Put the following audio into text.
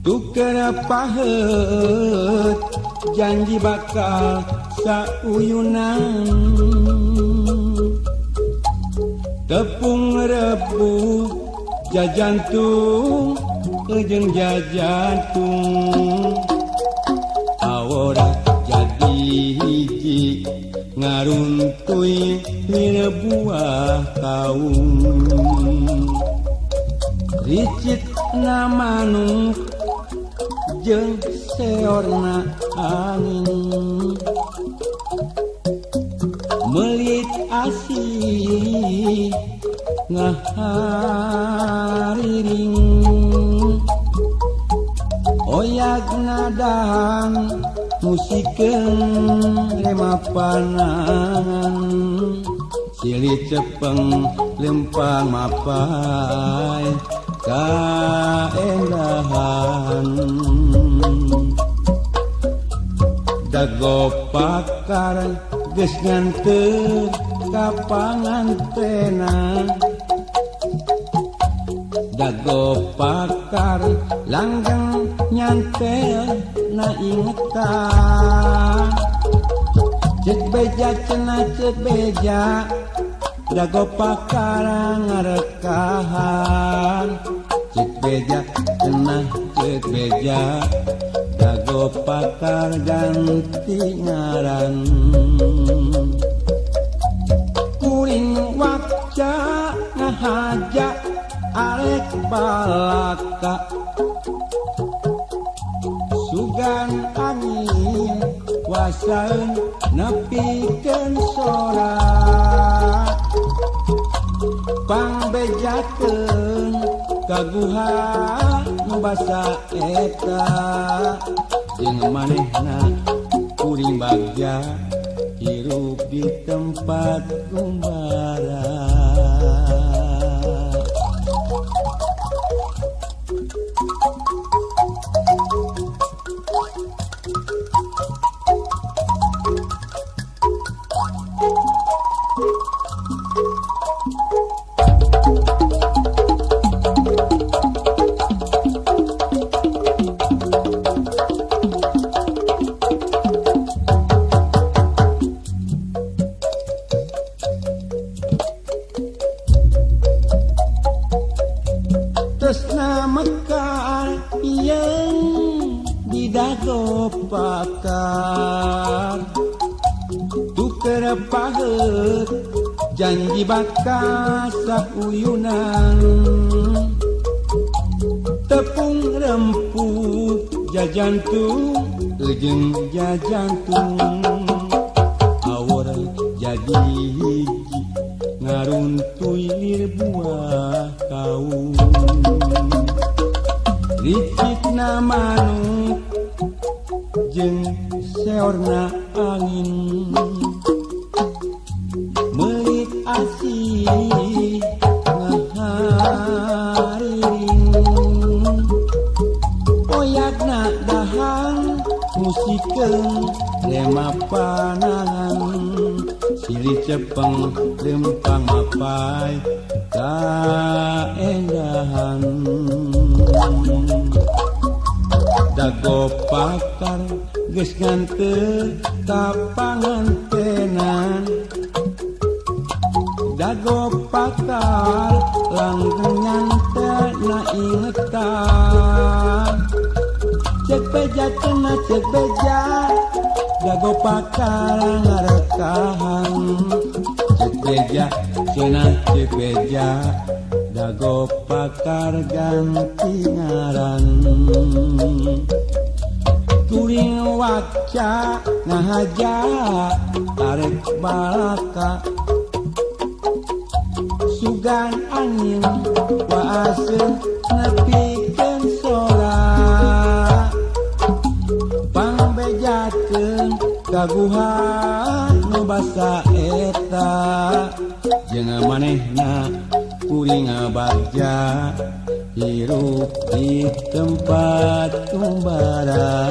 Tuker paheut janji bakal sauyunan. Tepung rebu jajantung jeung jajantung. Awora jadi hiji ngaruntuy lir buah kaung. Ricit na manuk jeung seorna angin. Melit asih ngahariring. Oyag nadang musikeun rema panangan. Silih cepeng lempang mapai kaendahan. Dago pakar geus nganteur ka pangantena. Dago pakar langgeng nyantel na ingetan. Cek beja cenah cek beja dago pakar ngarekahan. Cek beja cenah cek beja dago pakar ganti ngaran. Kuring wakca ngahaja arek balaka. Sugan angin wasaeun nepikeun sora. Pangbejakeun ka guha nu basa eta. Jeung manehna kuring bagja hirup di tempat gumbara. Tresna mekar yang di dago pakar. Tuker paheut janji bakal sauyunan. Tepung rempu jajantung jeung jajantung. Awor jadi hiji ngaruntuy lir buah kaung. Ricit na manuk jeung seorna angin. Melit asih ngahariring. Oyagna dahang musikeun rema panangan. Silih cepeng lempang mapai kaendahan. Dago pakar geus nganteur ka pangantenan. Dago pakar langgeng nyantel na ingetan. Cek beja cenah cek beja dago pakar ngarekahan. Cek beja cenah cek beja dago pakar ganti ngaran. Kuring waca ngahaja arek balaka. Sugan angin waaseun nepikeun sora. Pangbejakeun ka guha nu basa eta. Jeung manehna kuring bagja hirup di tempat kumbara.